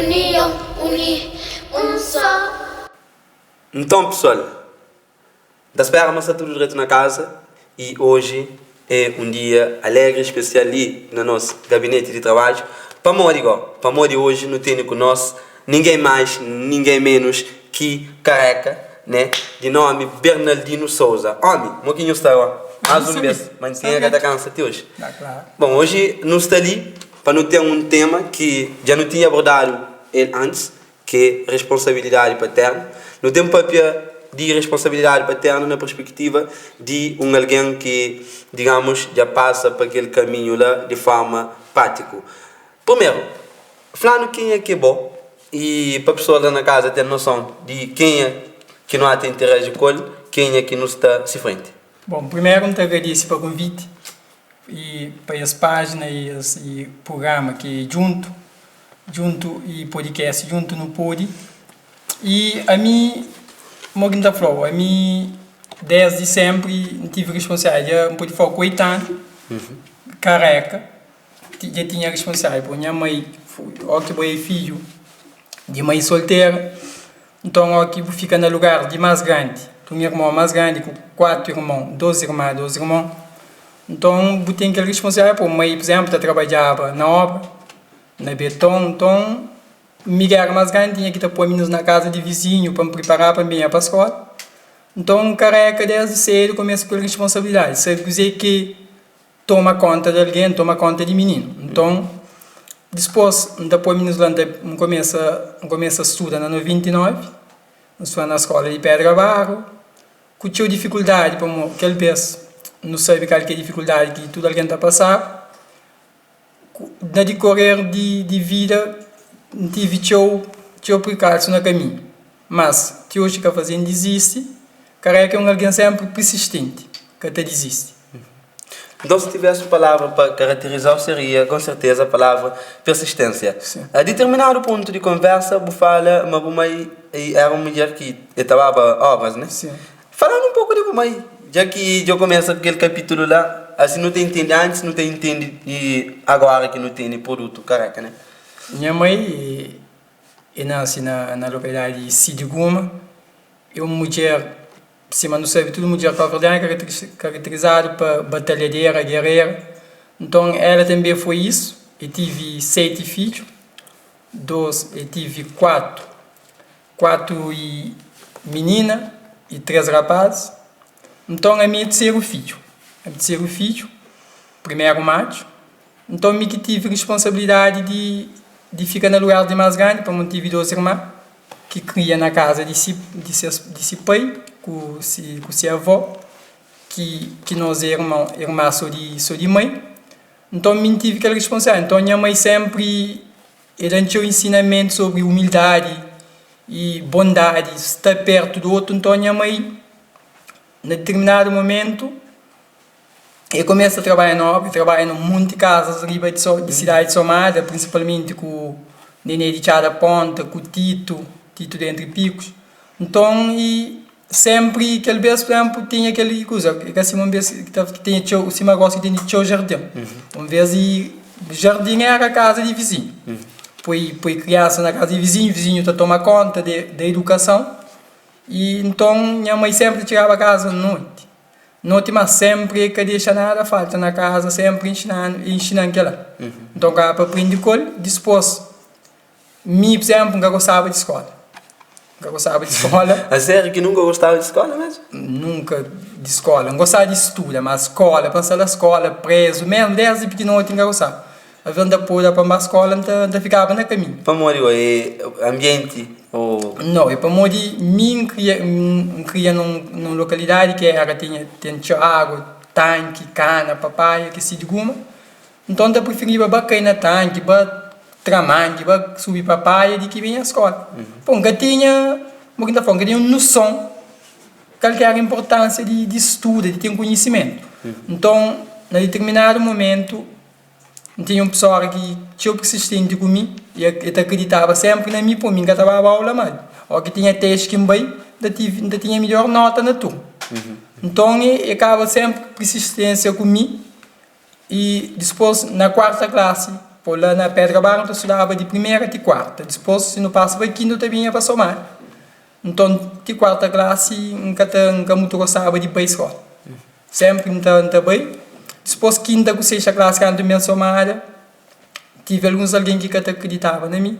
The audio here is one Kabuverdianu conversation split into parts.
Union, uni, un só. Nton pesoal, N ta spera ma sta tudu dretu na kaza y oji é un dia alegri y spesial li na nos gabineti di trabadju. Pamodi go? Pamodi oji nu tene ku nos ninguém mais, ninguém menos ki Kareka, né, di nomi Bernaldino Souza. Omi, mo ki nhu sta go? Más un bes, ma ntinha ka ta kansa ti oji. Bon, oji nu sta li pa nu ten un tema ki dja nu tinha abordadu el antis, ki é responsabilidadi paternu. Nu ten papia di responsabilidadi paternu na perspektiva di un algen ki, digamus, dja pasa pa kel kaminhu la di forma pratiku. Primeru, fla-nu kenha ki é bo i pa pesoas la na kaza ten noson di kenha ki nu ata interaji ku el, kenha ki nu sta si frenti. Bon, primeru N ta agradese pa konviti i pa es pájina i es prugrama ki é djuntu. Djuntu i podcast djuntu nu pode i ami mo ki N ta fla-u ami desdi senpri N tive responsabilidadi dja N pode fla-u ku 8 anu kareka dja tinha responsabilidadi pabia nha mai o ki bo é fidju di mai soltera nton o ki bu fika na lugar di mas grandi di un irmon mas grandi ku 4 irmon 2 irma 2 irmon nton bu ten kel responsabilidadi pabia mai pur izenplu ta trabadjaba na obra. Na beton, nton, mi ki éra más grandi tinha ki ta poi minus na kaza di vizinhu pa N priparaba pa N binha pa skóla. Nton, N kareka désdi sédu kumesa ku kel responsabilidadi, sabe kuzê ki toma kónta di algen, toma kónta di mininu. Nton, dipôs N ta poi minus la, N ta N kumesa N kumesa studa na 99, N studa na skóla di Pedra Baru, ku txeu difikuldadi pamodi kel bês nu sabe kal ki é difikuldadi ki tudu algen ta pasaba. Na dikorer di vida N tive txeu txeu prikalsu na kaminhu, mas ti oji ka faze-m dizisti. Kareka é un algen sénpri pirsistenti, ka ta dizisti. Nton, si tivesse un palavra pa karaterizau seria com certeza palavra persistência. A determinadu pontu di konversa bu fala ma bu mai era un mudjer ki e ta baba obras, ne? Falando un poku di bu mai, dja ki dja kumesa ku kel kapitulu la, asi nu ta intende antis, nu ta intende di agora ki nu tene produtu kareka, ne? Nha mai e nase na na lokalidadi di Sidiguma, e un mudjer, sima nu sabe tudu mudjer kabuverdianu é karakterizadu pa batalhadera, gerera, nton ela tanbe foi isu, e tive 7 fidju, 2 e tive 4 4 minina i 3 rapaz. Nton ami é terseru fidju, ami é terseru fidju, primeru matxu. Nton mi ki tive responsabilidadi di di fika na lugar di más grandi pamodi N tive 2 irma ki kria na kaza di si di ses di si pai ku si ku si avó ki ki nos é irmon irma so di so di mai. Nton mi N tive kel responsabilidadi. Nton nha mai sénpri E da-m txeu ensinamentu sobri umildadi i bondadi, sta pértu di otu. Nton, nha mai, na ditirminadu momentu, e kumesa trabadja na óbra, e trabadja na monti kazas riba di sidadi di Somada, prinsipalmenti ku Nené di Txada Ponta, ku Titu, Titu di Entri Pikus. Nton, i Senpri kel bes, pur izenplu, tinha kel kuza, é ka sima un bes ki ta tinha txeu, sima gosi ki tene txeu jardin. Un bes i jardin era kaza di vizinhu. Poi poi kriansa na kaza di vizinhu, vizinhu ta toma konta de da idukason. I nton nha mai senpri ta txigaba kaza noti. Noti ma senpri e ka dexa nada falta na kaza, senpri inxinanu, e inxinan kila. Nton kaba pa prindi ku el, dispos Mi, pur izénplu, N ka gostaba di skóla. N ka gostaba di skóla. A sério ki nunka gostaba di skóla mesmu? Nunka di skóla. N gostaba di studa, ma skóla, pa N sta na skóla prézu mésmu, désdi pikinoti N ka gostaba. Alvês N ta poda pa N ba skóla, N ta N ta fikaba na kaminhu. Pamodi ô é anbienti ô? Nau, é pamodi mi N kria N kria nun nun lokalidadi ki éra tinha ten txeu agu, tanki, kana, papaia, ki si di guma. Nton, N ta prifiriba ba kai na tanki, ba tra mangi, ba subi pa paia di ki binha skola. Pô, N ka tinha, mo ki N ta fla, N ka tinha noson kal ki era inportansia di di studa, di ten konhisimentu. Nton, na ditirminadu momentu, N tinha un pessoa ki txeu pirsistenti ku mi i el ta akriditaba senpri na mi, pô, mi N ka ta baba aula ma óki ki tinha testi ki N bai, N ta tive, N ta tinha midjor nota na turma. Nton, e kaba senpri ku pirsistensia ku mi. I dispôs, na kuarta klasi, Po la na Pedra Barra nu ta studaba di primera ti kuarta, dipôs si nu pasa pa kinta nu ta binha pa Somada. Nton ti kuarta klasi N ka ta N ka mutu gostaba di bai skola. Sénpri N ta N ta bai. Dipôs kinta ku sexta klasi kantu N ben Somada, tive alguns algen ki ka ta kriditaba na mi,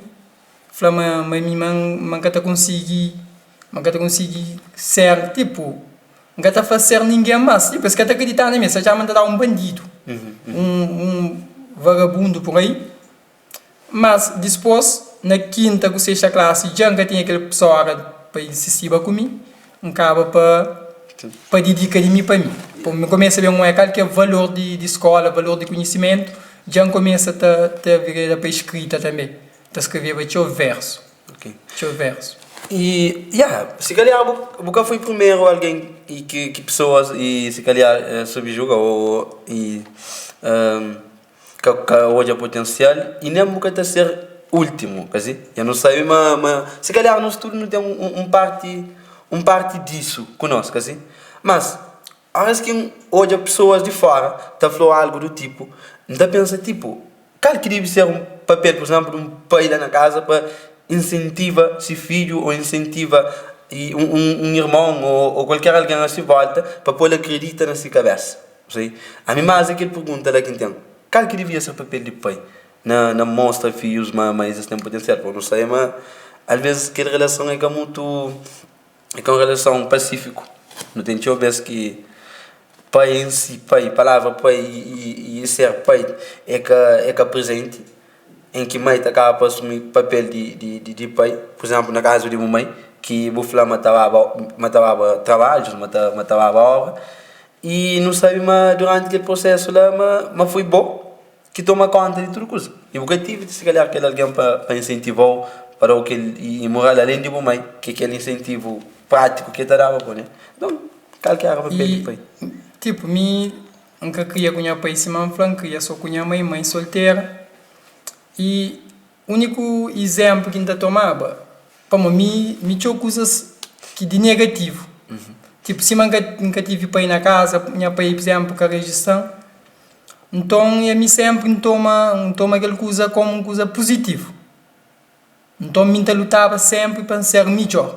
fla ma ma mi ma N ka ta konsigi ma N ka ta konsigi ser tipu N ka ta fla ser ningen mas tipu es ka ta kridita na mi es ta atxaba ma N ta daba un bandidu un vagabundu pur ai mas dispos na kinta ku sexta klasi dja N ka tinha kel pessoa pa insistiba ku mi N kaba pa pa didika di mi pa mi N kumesa ben oia kal ki é valor di skola valor di konhisimentu dja N kumesa ta ta vireda pa eskrita tanbe ta skreveba txeu versu txeu versu. E ya, si kalhar bu bu ka foi primeru algen e ki ki pesoas e si kalhar subjuga o e ka ka odja potensial e nen bu ka ta ser ultimu, kasi dja nu sabe ma ma si kalhar nos tudu nu ten un un parti un parti disu ku nos, kasi mas Óras ki N odja pesoas di fóra ta fla-u algu du tipu, N ta pensa tipu, kal ki debe ser un papel, pur izénplu, di un pai la na kaza pa insentiva se fidju ô insentiva un irmon ô kualker algen a se vólta pa pô-l akredita na se kabésa? Ami más é kel pergunta la ki N ten, kal ki devia ser papel di pai na mostra fidjus ma es ten potensial? Pur nu sabe ma alvês kel relason é ka mutu. É ka un relason pasífiku. Nu ten txeu bês ki pai en si, pai, palavra pai i ser pai é ka é ka prezenti, en ki mai ta kaba pa asumi papel di pai. Pur izénplu, na kazu di bu mai ki bu fla ma ta baba ma ta baba trabadjus, ma ta ma ta baba óbra i nu sabe ma duranti kel prosésu la ma foi bo ki toma konta di tudu kuza i bu ka tive si kalhar kel algen pa insentiva-u pa da-u kel moral alén di bu mai ki kel insentivu prátiku ki el ta daba bo ne nton kal ki éra papel di pai? Tipu mi N ka kria ku nha pai sima N fla N kria so ku nha mai, mai soltera i úniku izénplu ki N ta tomaba pamodi mi mi txeu kuzas ki di negativu tipu sima N ka tive pai na kaza nha pai pur izénplu ka rejista-m Nton i ami sénpri N toma N toma kel kuza kómu un kuza puzitivu. Nton mi N ta lutaba sénpri pa N ser midjór.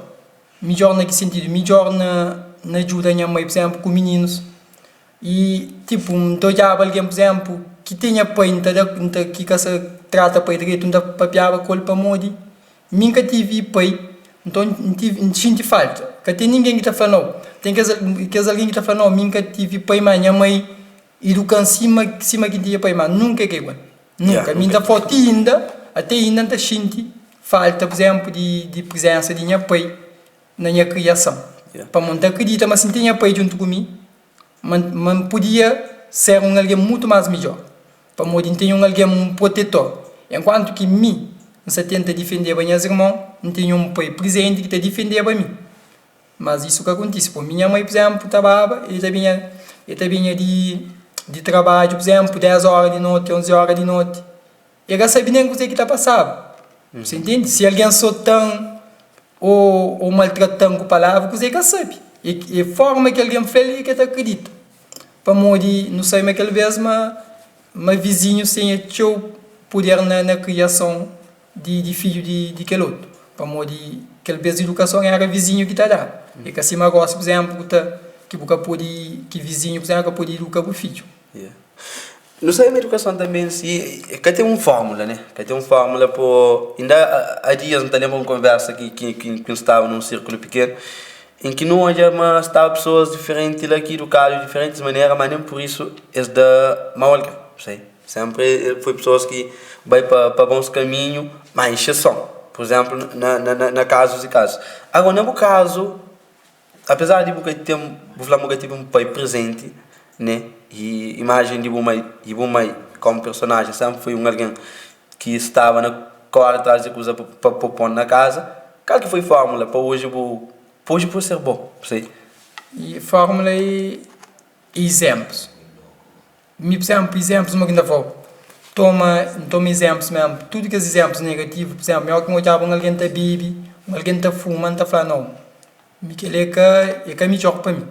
Midjór na ki sentidu? Midjór na na djuda nha mai, pur izénplu, ku mininus. I tipu, N ta odjaba algen, pur izénplu, ki ten nha pai, N ta da N ta ki ka sa trata pai dretu, N ta papiaba ku el pamodi Mi N ka tivi pai, nton N tivi, N xinti falta. Ka ten ningen ki ta fla nau. Ten kes kes algen ki ta fla nau, mi N ka tivi pai, má nha mai iduka-m sima sima ki N tinha pai, má nunka é ka igual. Nunka. Mi N ta fla ti inda, ate inda N ta xinti falta, pur izénplu, di di prizénsa di nha pai na nha kriason. Pamodi N ta kridita ma si N ten nha pai djuntu ku mi, Ma ma N podia ser un algen mutu más midjór, pamodi N ten un algen, un protetor. Enkuantu ki mi N sta tenta difendeba nhas irmon, N tinha un pai prizenti ki ta difendeba mi. Mas isu ka kontise. Pô, mi nha mai, pur izénplu, ta baba, el ta binha, el ta binha di di trabadju, pur izénplu, dés óra di noti, onzi óra di noti. El ka sabe nen kuzê ki ta pasaba. Você entende? Si algen sota-m ô, ô maltrata-m ku palavra, kuzê el ka sabe. É, é forma ki algen fla-l é ki el ta kridita. Pamodi nu sabe ma kel bês ma, ma vizinhus tinha txeu puder na, na kriason di, di fidju di, di kel otu. Pamodi kel bês idukason éra vizinhu ki ta daba. É ka sima gósi, pur izénplu, ku ta, ki bu ka pode, ki vizinhu, pur izénplu, ka pode iduka bu fidju. Nu sabe ma edukason tanbe en si ka ten un fórmula, ne? Ka ten un fórmula po. Inda a dias N ta lenbra un konversa ki ki ki N staba nun sirkulu pikenu en ki nu odja ma staba pesoas diferenti la ki idukadu di diferentis manera, ma nen pur isu es da mau algen, sei. Senpri foi pesoas ki bai pa pa bons kaminhu, ma exseson, pur izenplu na na na kazus i kazus. Agora na bu kazu. Apezar di bu ka ten, bu fla ma bu ka tevi un pai prezenti, ne, i imajen di bu mai, i bu mai komu personajen senpri foi un algen ki staba na kóre tras di kuza pa pô pon na kaza, kal ki foi fórmula pa oji bu, pa oji bu ser bo? Sei. I fórmula é izénplus. Mi, pur izénplu, izénplus ma ki N ta fla-u, toma, N toma izénplus mésmu, tudu kes izénplus negativu, pur izénplu, mi óki N odjaba un algen ta bebe, un algen ta fuma, N ta fla, nau, mi kel-li é ka, é ka midjór pa mi,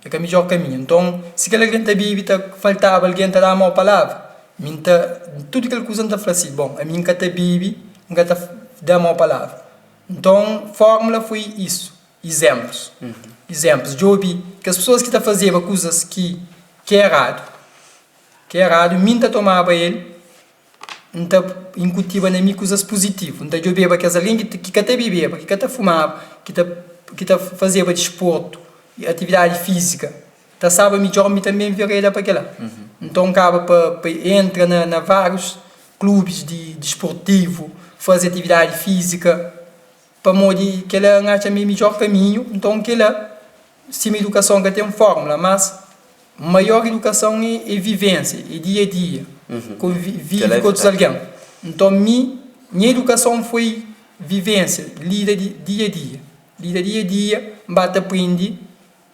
é ka midjór kaminhu. Nton, si kel algen ta bebe, ta faltaba algen ta daba mau palavra. Mi N ta, tudu kel kuza N ta fla si, bon, ami N ka ta bebe, N ka ta da mau palavra. Nton, fórmula foi isu, izénplus. Izénplus, djobe kes pesoas ki ta fazeba kuzas ki ki é eradu, ki é eradu, mi N ta tomaba el, N ta inkutiba na mi kuzas puzitivu. N ta djobeba kes algen ki ki ka ta bebeba, ki ka ta fumaba, ki ta ki ta fazeba disportu, atividadi fízika. Ta staba midjór mi tanbê nvereda pa kel-la. Nton, N kaba pa pa entra na na várius klubis di disportivu, faze atividadi fízika, pamodi kel-la N atxa ma é midjór kaminhu. Nton, kel-la, sima idukason ka ten fórmula, mas maior idukason é vivénsia, é dia-a-dia, konvive ku otus algen. Nton, mi, nha idukason foi vivénsia, lida di dia-a-dia, lida dia-a-dia, N ba ta prende.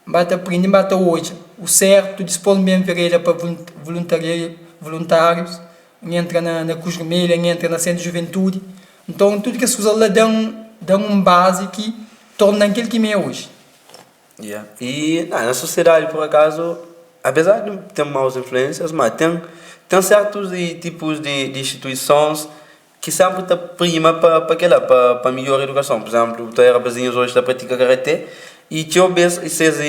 N ba ta prende, N ba ta odja u sértu. Dispôs N ben vereda pa voluntárius, N entra na Kruz Vermelha, N entra na Sentru di Juventudi. Nton, tudu kes kuza la da-m da-m un bazi ki torna-m kel ki mi é oji. Ya, i na sosiedadi pur akazu, apezar di ten maus influensias, ma ten ten sertus tipus di instituisons ki senpri ta prima pa pa kila, pa pa midjora idukason. Pur izemplu, bu ta oja rapazinhus oji ta pratika karate i txeu bes ses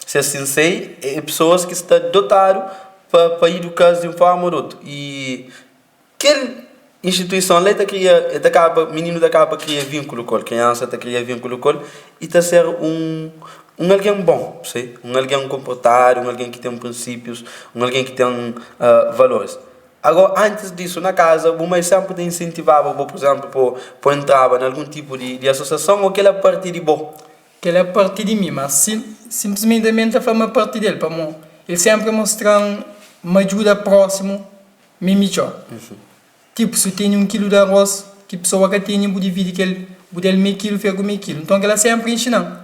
ses sensei é pesoas ki sta dotadu pa pa iduka-s di un forma o di otu. I kel instituison la e ta kria, e ta kaba, mininu ta kaba pa kria vinkulu ku el, kriansa ta kria vinkulu ku el i ta ser un un algen bon, un algen konportadu, un algen ki ten prinsípius, un algen ki ten valoris. Agora, antis disu, na kaza, bu mai senpri ta insentivaba bo, pur izénplu, pa bu entraba na algun tipu di asosiason ô kel-la parti di bo? Kel-la parti di mi, má sinplismenti ami N ta fla ma parti di el, pamodi el senpri mostra-m ma djuda prósimu mi é midjór. Tipu, si bu tene un kilu di arôs ki pesoa ka tene, bu dividi kel, bu da-l mei kilu, fika ku mei kilu. Nton, kel-la senpri inxina-m.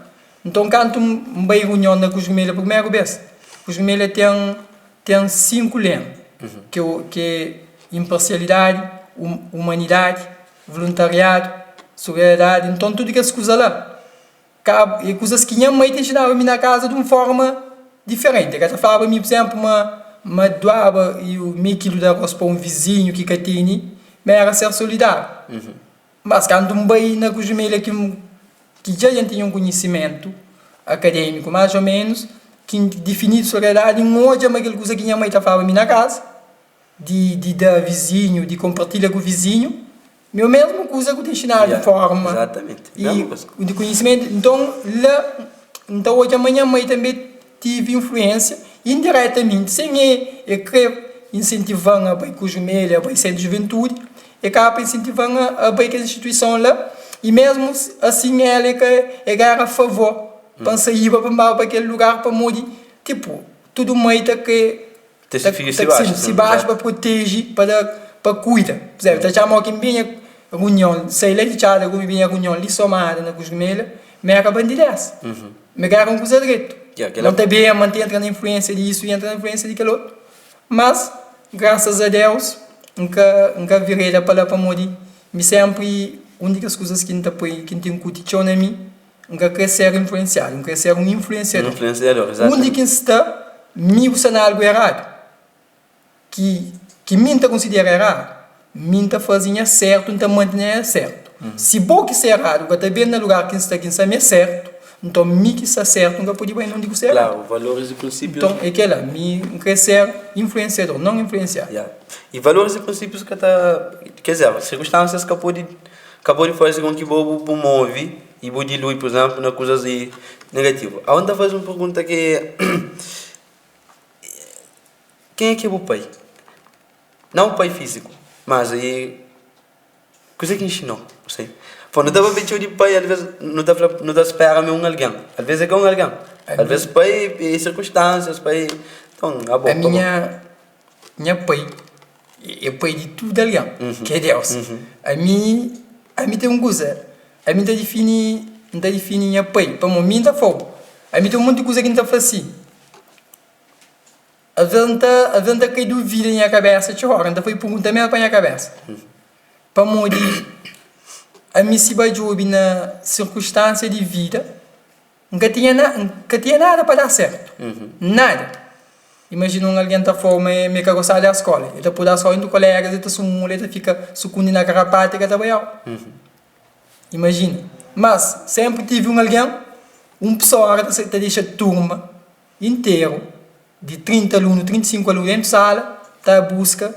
Nton, kantu N bai runion na Kruz Vermelha primeru bês, Kruz Vermelha ten. Ten 5 lema, ki ki é inparsialidadi, umanidadi, voluntariadu, solidariedadi. Nton tudu kes kuza la ka é kuzas ki nha mai ta inxinaba mi na kaza di un forma diferenti. El ka ta flaba mi, pur izénplu, ma ma duaba mei kilu di arroz pa un vizinhu ki ka tene, ma éra ser solidáriu. Mas kantu N bai na Kujumelha ki ki dja dja N tinha un konhisimentu akadémiku más ô ménus ki N difinidu soriedadi, N odja ma kel kuza ki nha mai ta flaba mi na kaza, di di da vizinhu, di konpartilha ku vizinhu, ma é o mesmu kuza ku ta inxinadu di forma i di konhisimentu. Nton la N ta odja ma nha mai tanbe Tive influênsia indiretamenti, sen e e kre insentiva-m a bai Kujumelha, a bai Sentru di Juventudi, e kaba pa insentiva-m a bai kes instituison la, i mesmu asin el e ka e ka era a favor pa N saiba pa N baba pa kel lugar pamodi, tipu, tudu mai ta kre Ta se fidju si baxu, si baxu pa proteje, pa da, pa kuida. Pur izénplu, ta txama óki N binha runion, sai la di txada ku mi binha runion li Somada na Kruz Vermelha, mi éra bandidés. Mi ka éra un kuza dretu. N ta ben, ma N ta entra na influénsia di isu i entra na influénsia di kel otu. Mas, grasas a Deus, N ka N ka vireda pa la pamodi mi sénpri un di kes kuzas ki N ta poi, ki N ta inkuti txeu na mi, N ka krê ser influensiadu, N krê ser un influensiador. Influensiador, Undi ki N sta, mi bu sta na algu eradu, ki ki mi N ta konsidera eradu, mi N ta faze nha sértu, N ta mante na nha sértu. Si bo ki sta eradu ka ta ben na lugar ki N sta ki N sta mi é sértu, nton mi ki sta sértu N ka pode bai na undi ku sta eradu. Klaru, valoris i prinsípius. Nton é kel-la, mi N krê ser influensiador, non influensiadu. Ya. I valoris i prinsípius ka ta, ker dizer, sirkunstánsias ka pode ka pode faze kon ki bo bu move i bu dilui, pur izénplu, na kuzas di negativu. Awa N ta faze un pergunta ki é, Kenha ki é bu pai? Nau pai fíziku, mas i kuzê ki inxinou? Pô, nu ta papia txeu di pai, alvês nu ta fla, nu ta spera ma é un algen, alvês é ka un algen, alvês pai é sirkunstánsias, pai, nton, abo, A minha Nha pai é pai di tudu algen, ki é Deus. Ami, ami ten un kuza, ami N ta difini, N ta difini nha pai, pamodi mi N ta fla-u, ami ten un monti kuza ki N ta fla si. Alvês N ta, alvês N ta kai duvida na nha kabésa txeu óra, N ta fai pergunta mésmu pa nha kabésa. Pamodi ami si ba djobe na sirkunstánsia di vida, N ka tinha na, N ka tinha nada pa da sértu, nada. Imajina un algen ta fla-u ma el ka gostaba di da skóla. El ta pô da skóla djuntu kolégas, el ta sumula, el ta fika sukundi na karapatu, el ka ta bai aula. Imajina. Mas, sénpri tive un algen, un pesoa ki ta ta dexa turma interu di 30 alunu, 35 alunu déntu sala ta buska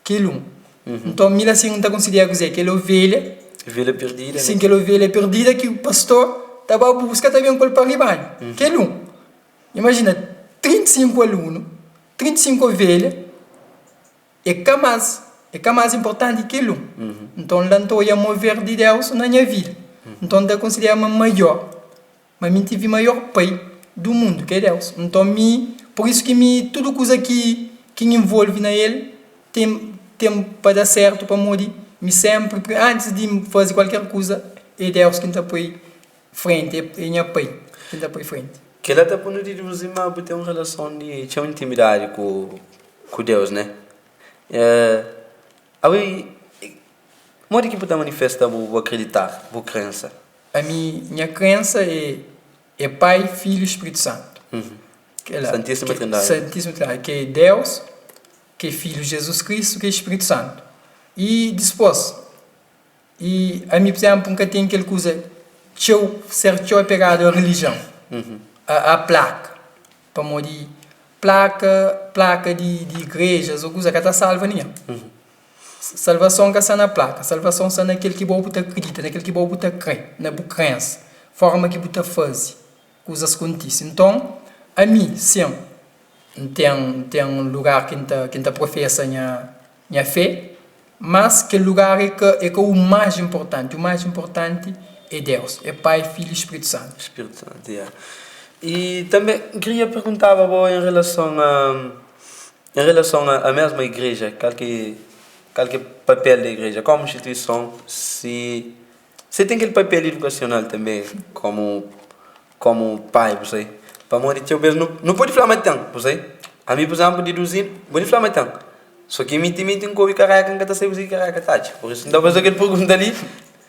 kel un. Nton, mi la sin N ta konsidera kuzê? Kel ovelha. Ovelha perdida, né? Sin, kel ovelha perdida ki pastor ta ba buska, ta ben ku el pa ribanhu. Kel un. Imajina, 35 alunu, 35 ovelha, é ka más, é ka más inportanti ki kel un. Nton, la N ta odja mover di Deus na nha vida. Nton, N ta konsidera ma maior, ma mi N tive maior pai du mundu, ki é Deus. Nton, mi, pur isu ki mi, tudu kuza ki ki N involve na el, ten, ten pa da sértu, pamodi mi sénpri, antis di N faze kualker kuza, é Deus ki N ta poi Frenti é nha pai ki N ta poi frenti. Kel-la ta pô-nu deduzi ma bu ten un relason di txeu intimidadi ku Deus, né? Awe, modi ki bu ta manifesta bu akriditar, bu krensa? Ami, nha krensa é Pai, Filhu i Spritu Santu. Santísima Trindadi. Santísima Trindadi, ki é Deus, ki é Filhu Jezus Kristu, ki é Spritu Santu. I dispôs, I ami, pur izénplu, N ka ten kel kuza txeu, ser txeu apegadu a relijion, a plaka. Pamodi plaka, plaka di igrejas ô kuza ka ta salva ningen. Salvason ka sta na plaka, salvason sta na kel ki bo bu ta kridita, na kel ki bo bu ta kre, na bu krensa, forma ki bu ta faze kuzas kontise. Nton, ami, sin, N ten, N ten un lugar ki N ta, ki N ta profesa nha, nha fé, mas kel lugar é ka, é ka u más inportanti. U más inportanti é Deus, é Pai, Filhu i Spritu Santu. Spritu Santu, ya. I tanbe N kria perguntaba bo en relason a, en relason a mesmu igreja, kal ki, kal ki papel di igreja komu instituison, si, si ten kel papel idukasional tanbe komu Komu pai, bu sai. Pamodi txeu bes nu nu pode fla ma ten, bu sai. Ami, pur izénplu, deduzi, N pode fla ma ten. Sô ki mi timenti N ka obi kareka, N ka ta sabe kuzê ki kareka ta atxa. Pur isu, N ta faze kel pergunta li,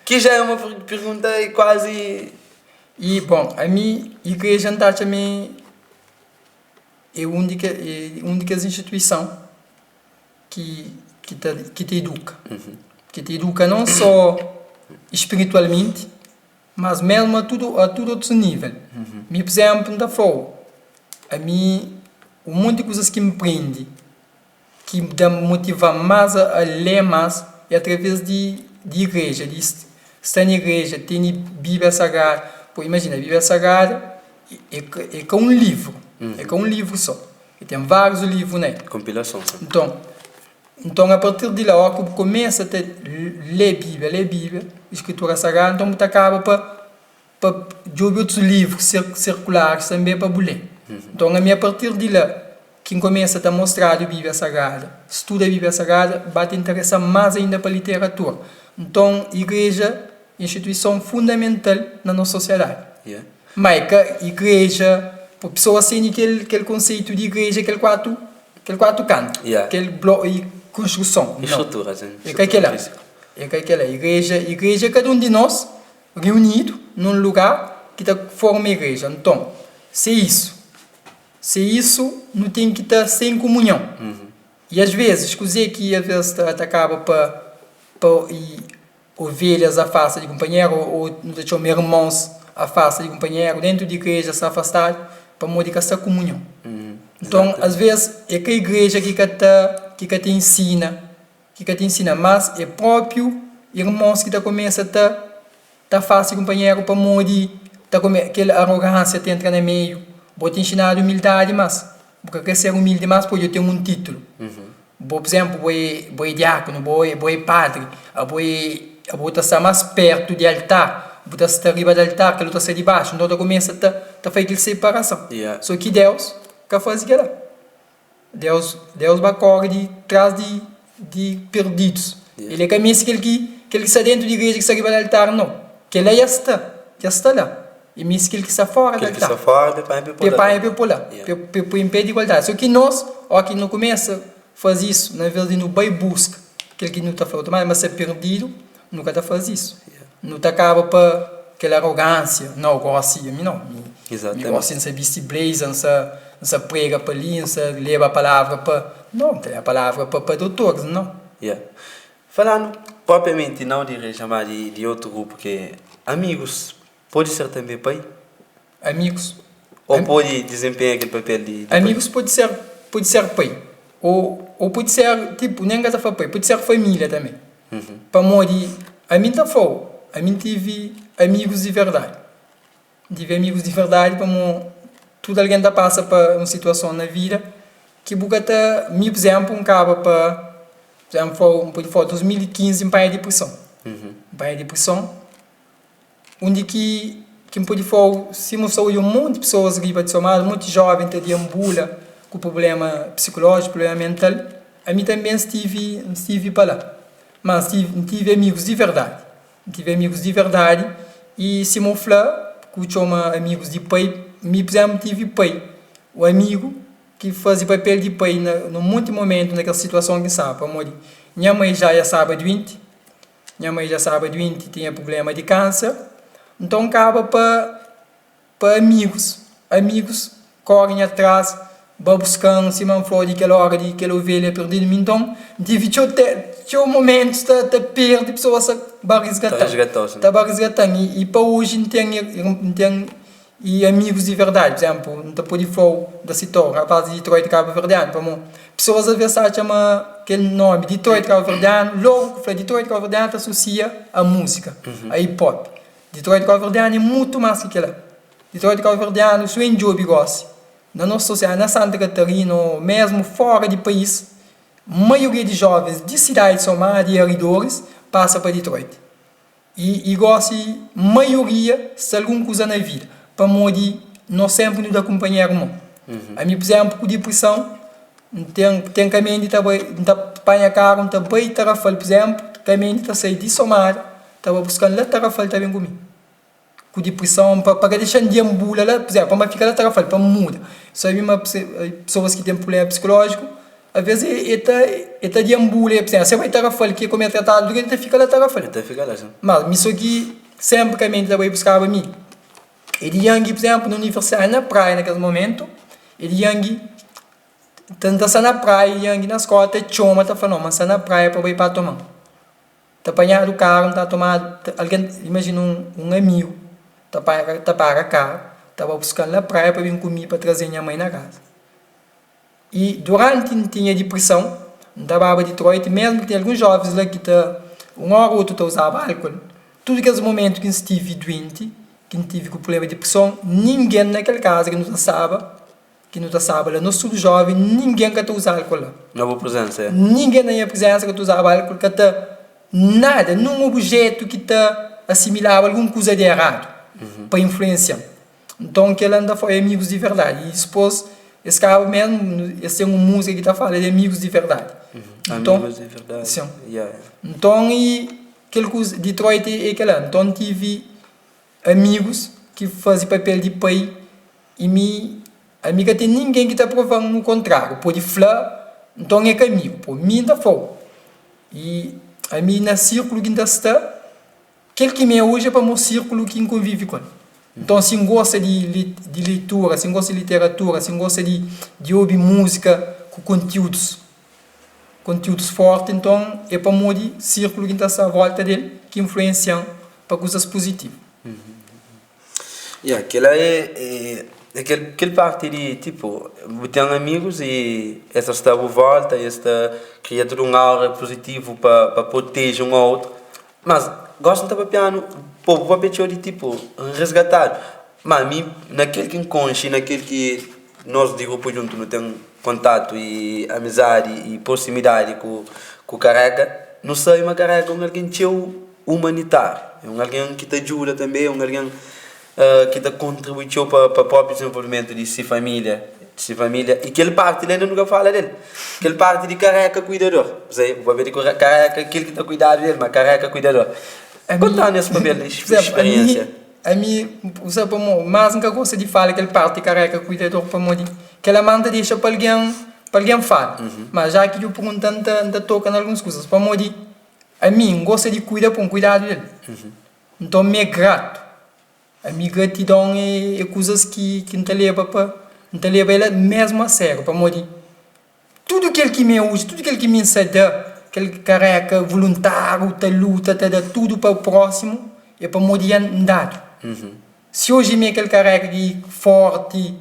ki dja é uma pergunta kuazi. I, bon, ami, igreja N ta atxa ma é un di ke, é un di kes instituison ki ki ta ki ta iduka. Ki ta iduka non sô spiritualmenti, Mas mesmu a tudu a tudu otus nível. Mi, pur izénplu, N ta fla-u, ami un monti kuzas ki N prende ki da-m motiva-m más a lé más é através di di igreja, di sta na igreja, tene Bíblia Sagradu. Pô, imajina, Bíblia Sagradu é ka é ka un livru, é ka un livru sô, e ten várius livru na el. Konpilason. Nton. Nton, apartir di la, óras ki bu kumesa ta lé Bíblia, lé Bíblia, Skrituras Sagradu, nton bu ta kaba pa pa djobe otus livru sirkularis tanbê pa bu lé. Nton, ami apartir di la ki N kumesa ta mostradu Bíblia Sagrada, studa Bíblia Sagrada, ba ta interesa-m más ainda pa literatura. Nton, igreja é instituison fundamental na nos sosiadadi. Má é ka igreja, pesoas tene kel konseitu di igreja, kel 4 Kel 4 kantu, kel blo i konstruson. Estrutura, sin. É ka kela. É ka kela. Igreja, igreja é kada un di nos reunidu nun lugar ki ta forma igreja. Nton, se isu, se isu nu ten ki ta sta en komunhon. I as vezis, kuzê ki as vezis ta ta kaba pa pa i ovelhas afasta di kunpanheru ô nu ta txoma irmons afasta di kunpanheru déntu di igreja sta afastadu pamodi ka sta komunhon. Nton, asvês é ka igreja ki ka ta ki ka ta ensina ki ka ta ensina, mas é própriu irmons ki ta kumesa ta ta afasta di kunpanheru pamodi ta kume kel arogánsia ta entra na meiu. Bo ta inxinadu umildadi, mas bu ka krê ser umildi más pode ten un títulu. Bo, pur izénplu, bo é bo é diákunu, bo é bo é padri, abo é abo ta sta más pértu di altar, bu ta sta riba di altar, kel otu ta sta dibaxu. Nton, ta kumesa ta ta faze kel separason. Sô ki Deus ka faze kel-la. Deus Deus ba kóre di tras di di perdidus. El é ka meste kel ki kel ki sta déntu di igreja ki sta riba di altar, nau. Kel-la dja sta, dja sta la. E meste kel ki sta fóra di Kel ki sta altar. fóra, pe panha pe pô Pe la panha tanbê. pe pô la, pe pe poi en pé di igualdadi. Sô ki nos, óki ki nu kumesa faze isu, na vez di nu bai buska kel ki nu ta fla otu, ma sta perdidu, nu ka ta faze isu. Nu ta kaba pa kel arogánsia, nau, gósi ami nau, mi mi gósi N sa bisti blazer, N sa. N sa prega pa li, N sa leba palavra pa. Nau, N ta leba palavra pa pa dotoris, nau. Ya. Falandu propriamenti nau di igreja, ma di di otu grupu ki é amigus, pode ser tanbe pai? Amigus. Ô pode dizenpenha kel papel di di pai? Amigus pode ser pode ser pai ô ô pode ser tipu nen ka ta fla pai, pode ser família tanbe. Pamodi ami N ta fla-u, ami N tive amigus di verdadi. N tive amigus di verdadi pamo tudu algen ta pasa pa un situason na vida ki bu ka ta mi pur izénplu N kaba pa pur izénplu N pode fla 2015 N panha diprison N panha diprison undi ki ki N pode fla-u sima N sta odja un monti pesoas riba di Somada un monti jóven ta dianbula ku prubléma psikulójiku prubléma mental ami tanbe N stivi N stivi pa la ma N tive amigus di verdadi. N tive amigus di verdadi i sima u fla ku txoma amigus di pai, mi pur izénplu N tive pai, un amigu ki faze papel di pai na un monti momentu na kel situason ki N staba pamodi nha mai dja dja staba duenti, nha mai dja staba duenti tinha prubléma di kánser, nton kaba pa. Pa amigus, amigus kóre nha tras, ba buska-m sima N fló di kel óra di kel ovelha perdidu. Mi nton, N tive txeu te, txeu momentus ta ta perde, pesoas ta ba Ta resgata-m, resgata-u, sin. ta ba resgata-m. I i pa oji N ten N ten i amigus di verdadi. Pur izénplu, N ta pode fla-u, N ta sita-u rapás di Detroit kabuverdianu, pamodi pesoas alvês ta atxa ma kel nómi Detroit kabuverdianu, lógu ku fla Detroit kabuverdianu ta asosia a múzika, a hip-hop. Detroit Kauverdianu é mutu más ki kila. Detroit Kauverdianu su N djobi gosi na nos sosiedadi, na Santa Katarina o mesmu fora di país, maioria di jovens di sidadi di Somada i aridoris pasa pa Detroit. I i gosi maioria sta algun kuza na vida pamodi nos senpri nu da kunpanheru mon. Ami pur izenplu ku diprison N ten ten kaminhu di ta bai N ta panha karu N ta bai Tarrafal pur izenplu kaminhu di ta sai di Somada ta ba buska-m la Tarrafal ta ben ku mi ku diprison pa pa ka dexa-m dianbula la pur izenplu pa N ba fika la Tarrafal pa N muda sabe ma pesoas ki ten prubléma psikulójiku alvês e ta e ta dianbula pur izenplu si e bai Tarrafal ki e kome tratadu el ta fika la Tarrafal mas mi so ki senpri kaminhu di ta bai buskaba mi e di Yangi pur izenplu na universidadi na praia na kes momentu e di Yangi Ta N ta sta na praia i angi na skola ta txoma ta fla no ma N sta na praia pa bai pa toma-m. Ta panhadu karu N ta tomadu algen imajina un amigu ta para ta para karu ta ba buska-m na praia pa bin ku mi pa traze-m nha mai na kaza. I duranti N tinha diprison N ta baba Detroit mesmu ki ten alguns jovens la ki ta un ora otu ta uzaba alkol tudu kes momentu ki N stivi duenti ki N tivi ku prublema di diprison ningen na kel kaza ki nu ta staba Ki nu ta staba la, nos tudu jóven, ningen ka ta uza álkol la. Na bu prezénsa, é? Ningen na nha prezénsa ka ta uzaba álkol, ka ta nada, nun obijétu ki ta asimilaba algun kuza di eradu pa influensia-m. Nton, kel-la N ta fla, é amigus di verdadi. I dipôs, es kaba mésmu, es ten un múzika ki ta fala di amigus di verdadi. Nton, Amigus di verdadi, sin. Ya, ya. Nton, i kel kuza, Detroit é kel-la. Nton, N tive amigus ki faze papel di pai i mi ami ka ten ningen ki ta prova-m o kontráriu pode fla nton é ka amigu po mi N ta fla-u i ami na sirkulu ki N ta sta kel ki mi é oji é pamodi sirkulu ki N konvive ku el nton si N gosta di di leitura si N gosta di literatura si N gosta di di obi múzika ku kontiúdus kontiúdus fórti nton é pamodi sirkulu ki N ta sta a vólta del ki influensia-m pa kuzas puzitivu. Ya, kel-la é é kel kel parti di tipo bu ten amigus i es ta sta a bu volta es ta kria tudu un aura puzitivu pa pa proteje un ao outru mas gosi N ta papia-nu po bu papia txeu di tipo resgatadu ma mi na kel ki N konxe na kel ki nos di grupu djuntu nu ten kontatu i amizadi i proximidadi ku ku kareka nu sabe ma kareka é un algen txeu umanitáriu, é un algen ki ta djuda tanbe, é un algen ki ta kontribui txeu pa pa própi dizenvolvimentu di si família, di si família i kel parti la inda nu ka fala del, kel parti di kareka kuidador, p'esei bu pabia di kareka kel ki ta kuidadu del, ma kareka kuidador. Konta-nu es papel di spiriénsia. Ami, bu sabe pamodi, mas N ka gosta di fala kel parti kareka kuidador pamodi kel-la más N ta dexa pa algen pa algen fala. Ma ja ki dju pergunta N ta N ta toka na alguns kuzas pamodi Ami N gosta di kuida pa N kuidadu del. Nton mi é gratu. Ami gratidon é kuzas ki N ta leba pa. N ta leba el mesmu a sériu pamodi tudu kel ki mi é oji, tudu kel ki mi N sa da, kel kareka voluntáriu ta luta, ta da tudu pa prósimu, é pamodi dja N dadu. Si oji mi é kel kareka ki fórti,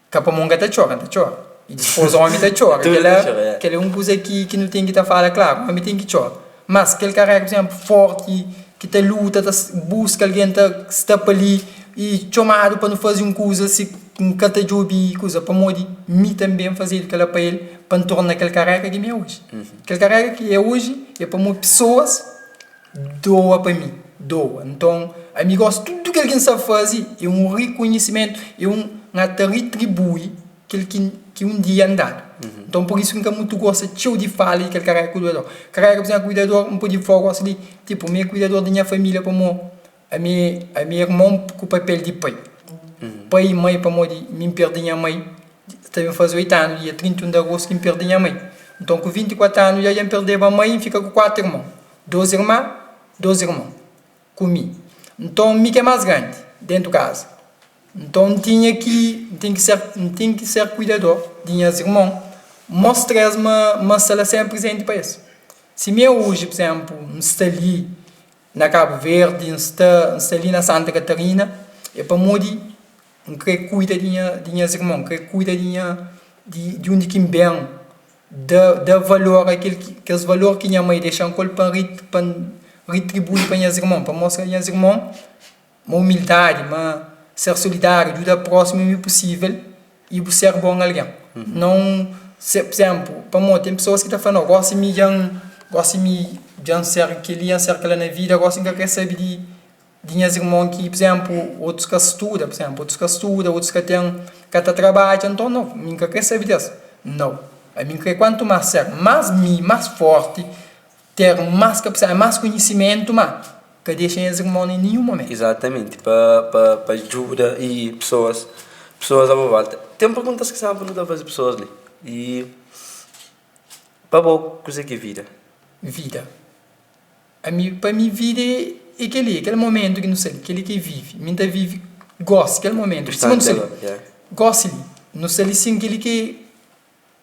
ka pamodi N ka ta txora, N ta txora. I dipôs ómi ta txora, kel-la kel-la é un kuza ki ki nu ten ki ta fala klaru, ómi ten ki txora. Mas kel kareka, pur izénplu, fórti, ki ta luta, ta buska algen, ta sta pa li i txomadu pa nu faze un kuza, si N ka ta djobe kuza, pamodi mi tanbe N fazedu kel-la pa el, pa N torna kel kareka ki mi é oji. Kel kareka ki é oji é pamodi pesoas doa pa mi, doa. Nton, ami gosi tudu kel ki N sta faze é un rikonhisimentu, é un N ata ritribui kel ki ki un dia N dadu. Nton, pur isu ki N ka mutu gosta txeu di fala di kel karera kuidador. Karera, pur izénplu, kuidador, N pode fla gosi li, tipu, mi é kuidador di nha família pamodi ami ami é irmon ku papel di pai. Pai i mai pamodi mi N perde nha mai, ta ben faze oitu anu, dia 31 di agostu ki N perde nha mai. Nton, ku 24 anu dja dja N perdeba mai, N fika ku kuatu irmon. Dôs irma, dôs irmon ku mi. Nton, mi ki é más grandi déntu kaza. Nton, N tinha ki, N ten ki ser, N ten ki ser kuidador di nhas irmon, mostra-s ma ma N sta la sénpri prezenti pa es. Si mi oji, pur izénplu, N sta li na Kabu Verdi, N sta, N sta li na Santa Katarina, é pamodi N krê kuida di nha, di nhas irmon, N krê kuida di nha, di di undi ki N ben. Da da valor a kel ki kes valor ki nha mai dexa-m ku el pa N pa N ritribui pa nhas irmon, pa N mostra nhas irmon ma umildadi, ma ser solidáriu, djuda prósimu é pusível i bu ser bon algen. Não ser, pur izénplu, pamodi ten pesoas ki ta fla, nau, gósi mi dja N gósi mi dja N ser kel-li, dja N ser kel-la na vida, gósi N ka krê sabe di di nhas irmon ki, pur izénplu, otus ka studa, pur izénplu, otus ka studa, otus ka ten, ka ta trabadja, nton nau, mi N ka krê sabe des. Nau, ami N krê kuantu más ser más mi, más fórti, ter más kapasidadi, más konhisimentu, má ka dexa nhas irmon na ninhun momentu. Izatamenti, pa pa pa djuda i pesoas, pesoas a bo volta. Ten perguntas ki sénpri nu ta faze pesoas li, i pa bo kuzê ki é vida? Vida. Ami, pa mi vida é kel-li, é kel momentu ki nu sta li, kel-li ki é vive. Mi N ta vive gósi, kel momentu li. Sima nu sta li, gósi li, nu sta li sin kel-li ki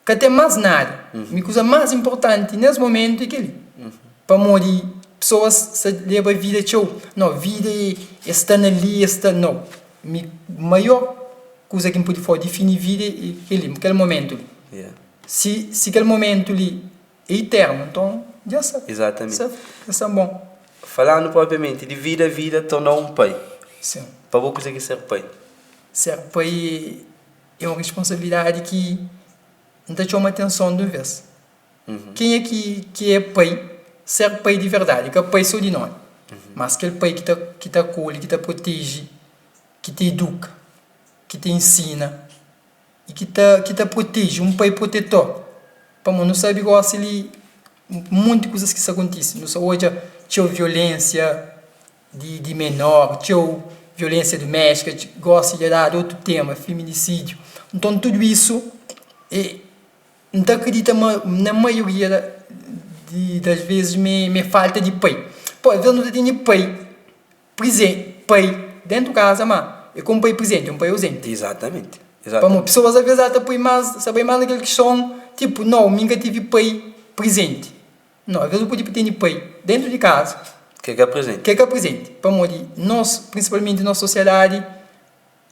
ka ten más nada. Mi kuza más inportanti nes momentu é kel-li. Pamodi pesoas sta leba vida txeu, no, vida é sta na li, é sta, no. Mi maior kuza ki N pode fla, difini vida é kel-li, kel momentu li. Si kel momentu li É iternu, nton dja sa. Exatamente. Sa, dja sta bon. Falando propriamente di vida, vida torna un pai. Sim. Pa bo kuzê ki é ser pai? Ser pai é un responsabilidadi ki N ta txoma atenson di un vez. Kenha ki ki é pai, ser pai di verdadi, ka pai so di nomi, mas kel pai ki ta ki ta akolhi, ki ta proteje, ki ta iduka, ki ta ensina. i ki ta ki ta proteje, un pai protetor. Pamodi nu sabe gósi li monti kuzas ki sta kontise. Nu sta odja txeu violénsia di di menor, txeu violénsia duméstika, gósi dja dadu otu téma, feminisídiu. Nton tudu isu é N ta akredita ma na maioria di das vezis ma é falta di pai. Pô, alvês nu ta tene pai. Prize, pai dentu kaza ma é ka un pai prizenti, é un pai auzenti. Izatamenti, izatamenti. Pamodi pesoas alvês ata poi más, sa bai más na kel kison, tipu, nau, mi N ka tivi pai prizenti. Nau, alvês bu pode tene pai dentu di kaza. Ki é ka prizenti. Ki é ka prizenti. Pamodi nos, prinsipalmenti nos sosiadadi,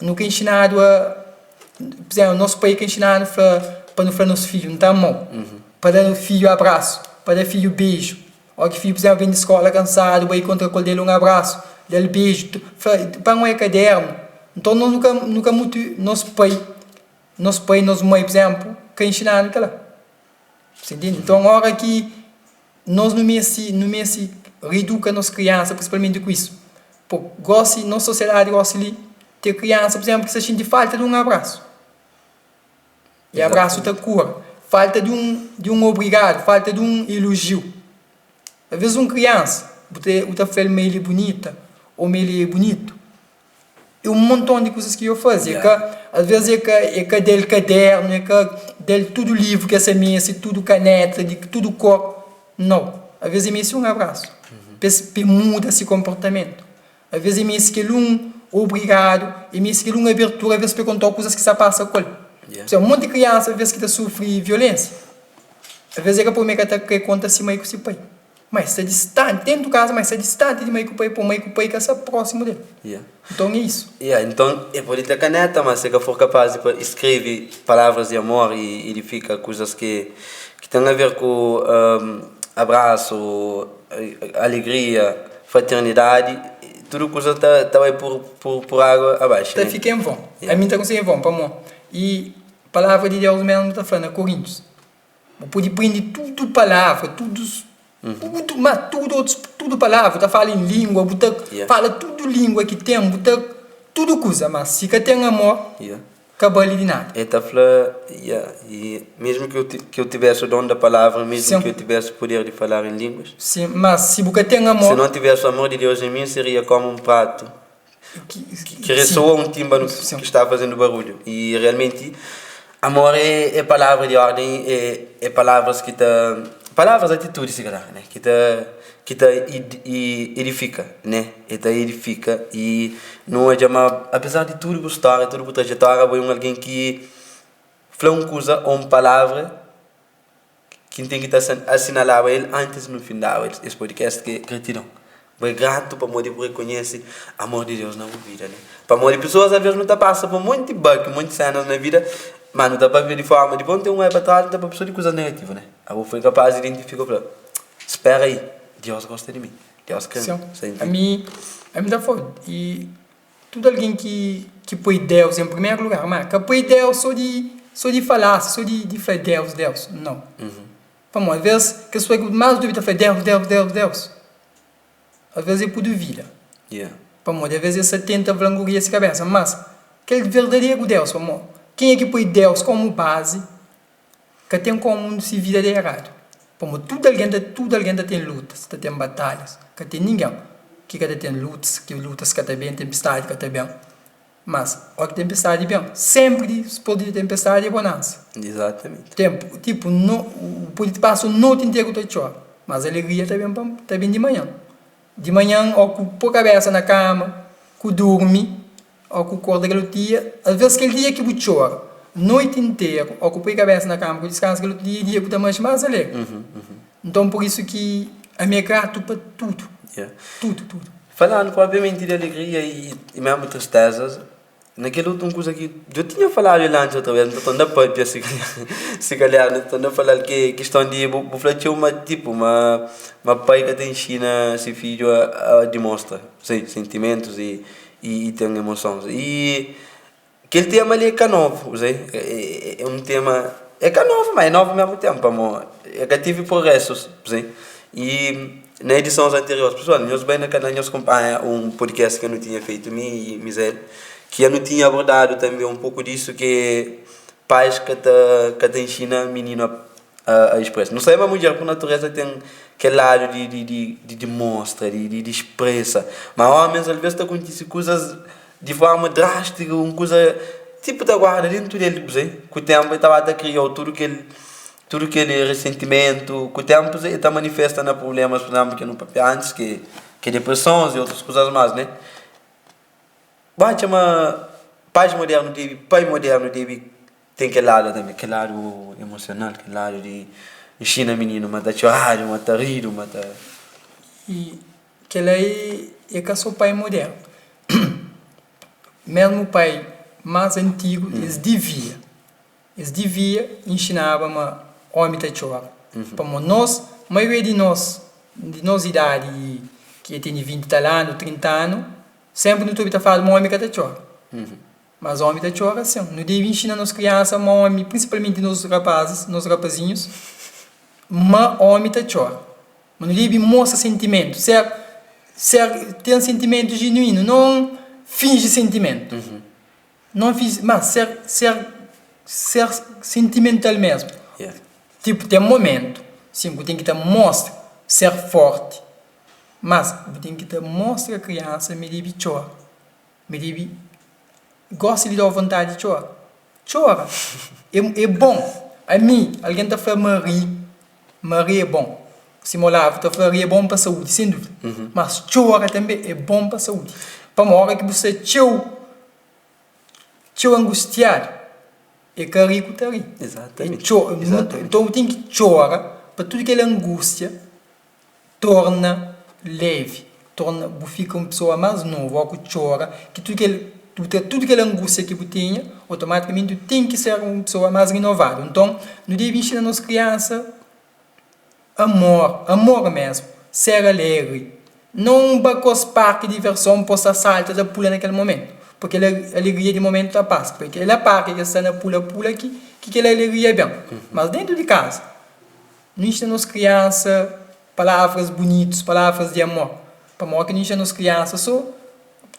Nu ka inxinadu a, pur izénplu, nos pai ka inxinadu fla pa nu fla nos fidju N ta ama-u, pa da fidju abrasu, pa da fidju beju. Óki fidju, pur izénplu, ben di skóla kansadu, bai kontra ku el, da-l un abrasu, da-l beju, fla, pa N oi kadernu. Nton, nos nu ka, nu ka mutu, nos pai, nos pai, nos mai, pur izénplu, ka inxinadu kel-la. Bu ntende? Nton, óra ki Nos nu meste, nu meste reeduka nos kriansa prinsipalmenti ku isu. Po, gosi, nos sosiedadi gosi li, ten kriansa, pur izenplu, ki sta xinti falta di un abrasu. I abrasu ta kura. Falta di un, di un obrigadu, falta di un elojiu. Alvês un kriansa, bu ta, bu ta fla-l ma el é bunita ô ma el é bunitu. É un monton di kuzas ki yo faze. É ka, alvês é ka, é ka da-l kadernu, é ka da-l tudu livru ki es meste, tudu kaneta di tudu kor. Nau. Alvês é meste un abrasu pa es, pa e muda se konportamentu. Alvês é meste kel un obrigadu, é meste kel un abertura, alvês pa e konta-u kuzas ki sta pasa ku el. Yeah. Un monti kriansa alvês ki ta sufri violénsia, alvês é ka pamodi el ka ta krê konta se mai ku se pai, ma el sta distanti, dentu kaza, ma el sta distanti di mai ku pai, pamodi mai ku pai ka sta prósimu del. Yeah. Nton é isu. Yeah, nton el pode ter kaneta, ma si el ka for kapaz di skrebe palavras di amor i edifika kuzas ki ki ten a ver ku abrasu, alegria, fraternidadi, tudu kuza ta ta bai pur pur pur água abaixu, Ta né? fika en von. Yeah. Ami N ta konsigi en von, pamó i palavra di Deus mésmu ta fla na Koríntius, Bu pode prende tudu palavra, tudu tudu ma tudu otus tudu palavra, bu ta fala en língua, bu ta Yeah. fala tudu língua ki ten, bu ta tudu kuza, ma si ka ten amor, Yeah. ka bali di nada. El ta fla, Yeah, i mesmu ki eu ki eu tivesse o dom da palavra, mesmu Sim. ki eu tivesse o poder de falar em línguas, Sim, mas si bu ka ten se amor, não tivesse o amor de Deus em mim, seria como um prato ki, que sim, ressoa um tímbano sim. que está fazendo barulho. E realmente, amor é, é palavra de ordem, é, é palavras que ta, palavras, atitudes, se calhar, né? Que ta, que ta edifica, né? E ta edifica e nu odja ma apesar di tudu bu stória, tudu bu trajetória, bo é un algen ki fla un kuza ô un palavra ki N ten ki ta asinalaba el antis di nu findaba es podcast ki é gratidon. Bo é gratu pamodi bu rekonhese amor di Deus na bu vida, né? Pamodi pesoas alvês nu ta pasa pa monti baki, monti sénas na vida, má nu ta papia di forma di bon, ten un oia pa trás nu ta papia sô di kuzas negativu, né? Abo foi kapaz di identifika, fla, Spera aí, Deus gosta di mi, Deus kre-m. Sim, Sa intende? ami, ami ta fla, i tudu algen ki ki poi Deus en primeru lugar, ma ka poi Deus sô di sô di falase, sô di di fla Deus, Deus, nau. Pamodi alvês kes pessoa ki más duvida ta fla Deus, Deus, Deus, Deus, alvês é ku duvida. Yeah. Pamodi alvês es ta tenta vangloriá se kabésa, mas kel verdaderu Deus, pamodi kenha ki poi Deus kómu bazi, Ka ten komu si vida da eradu. Pamodi tudu algen ta tudu algen ta ten lutas, ta ten batalhas. Ka ten ningen ki ka ta ten lutas, ki lutas ka ta ben, tenpistadi ka ta ben. Mas ora ki tenpistadi ben, senpri dipôs di tenpestadi é bonansa. Izatamenti. Tenpu, tipu, no bu pode pasa un noti interu ta txora, mas alegria ta ben pa ta ben di manhan. Di manhan ó ku pô kabesa na kama, ku durmi, ó ku korda kel otu dia, alvês kel dia ki bu txora noiti interu, ó ku poi kabesa na kama ku diskansa kel otu dia é dia ku ta manxe más alegri. Nton pur isu ki ami é gratu pa tudu, tudu, tudu. Falando propriamenti di alegria i mesmu tristezas, Na kel otu un kuza ki dja tinha faladu el antis otra bes, N ta torna papia si kalhar, si kalhar N ta torna falal ki é kiston di bu bu fla txeu ma tipu ma ma pai ka ta inxina se fidju a dimostra se sentimentus i i ten emosons. I kel tema li é ka novu, kuzê é un tema é ka novu ma é novu mesmu tenpu pamodi é ka tive progresus, kuzê i na edisons anteriores pesoal nhos bai na kanal nhos kunpanha un podcast ki nu tinha feitu mi i Misael ki nu tinha abordadu tanbe un poku disu ki pais ka ta ka ta inxina mininu a a expresa nu sabe ma mudjer pur natureza ten kel ladu di di di di dimostra di di di expresa ma omis alves ta kontise kuzas di forma drástika un kuza tipu ta guarda dentu del kuzê ku tenpu el ta ba ta kria tudu kel Tudu kel resentimentu ku ténpu el ta manifesta na prublémas, pur izénplu, ki nu pâpia antis, ki é depresons i otus kuzas más, né? Bu atxa ma pais modernu debe, pai modernu debe ten kel ladu tanbê, kel ladu emosional, kel ladu di inxina mininu ma ta txoradu, ma ta ridu, ma ta. I kel-la é ka sô pai modernu. Mésmu pai más antigu, es divia. Es divia inxinaba ma ómi ta txora. Pamodi nos, maioria di nos, di nos idadi ki dja tene 20 i tal anu, 30 anu, sénpri nu ta obi ta fladu ma ómi ka ta txora. Mas ómi ta txora sin. Nu debe inxina nos kriansa ma ómi, prinsipalmenti nos rapazis, nos rapazinhus, ma ómi ta txora. Ma nu debe mostra sentimentu, ser, ser, ten sentimentu jenuínu, non finji sentimentu. Não fiz, mas ser, ser, ser sentimental mesmo. Yeah. Tipo, tem momento, sim, bu tem ki ta mostra ser forti, mas bu tem ki ta mostra criança ma el debe txora, ma el debe gosta di dau vontadi di txora. Txora é, é bom. Ami, algen ta fla ma ri, ma ri é bom. Sima Olavo ta fla, ri é bom pa saúdi, sem dúvida. Mas txora tanbe é bom pa saúdi. Pamodi ora ki bu sta txeu, txeu angustiadu. É ka ri ku ta ri. Exatamente. É txo, Exatamente. Nton bu ten ki txora pa tudu kel angústia torna levi, torna bu fika un pesoa más novu. Óki bu txora ki tudu kel bu tra tudu kel angústia ki bu tinha, otomatikamenti bu ten ki ser un pesoa más rinovadu. Nton nu debe inxina nos kriansa Amor, amor mesmu, ser alegri, non ba kos parki di diverson po sta salta ta pula na kel momentu, po kel alegria di momentu ta pasa, po kel la parki ke sta na pula pula ki ki kel alegria ben, mas dentu di kaza nu inxina nos kriansa palavras bunitus, palavras di amor, pamodi ki nu inxina nos kriansa so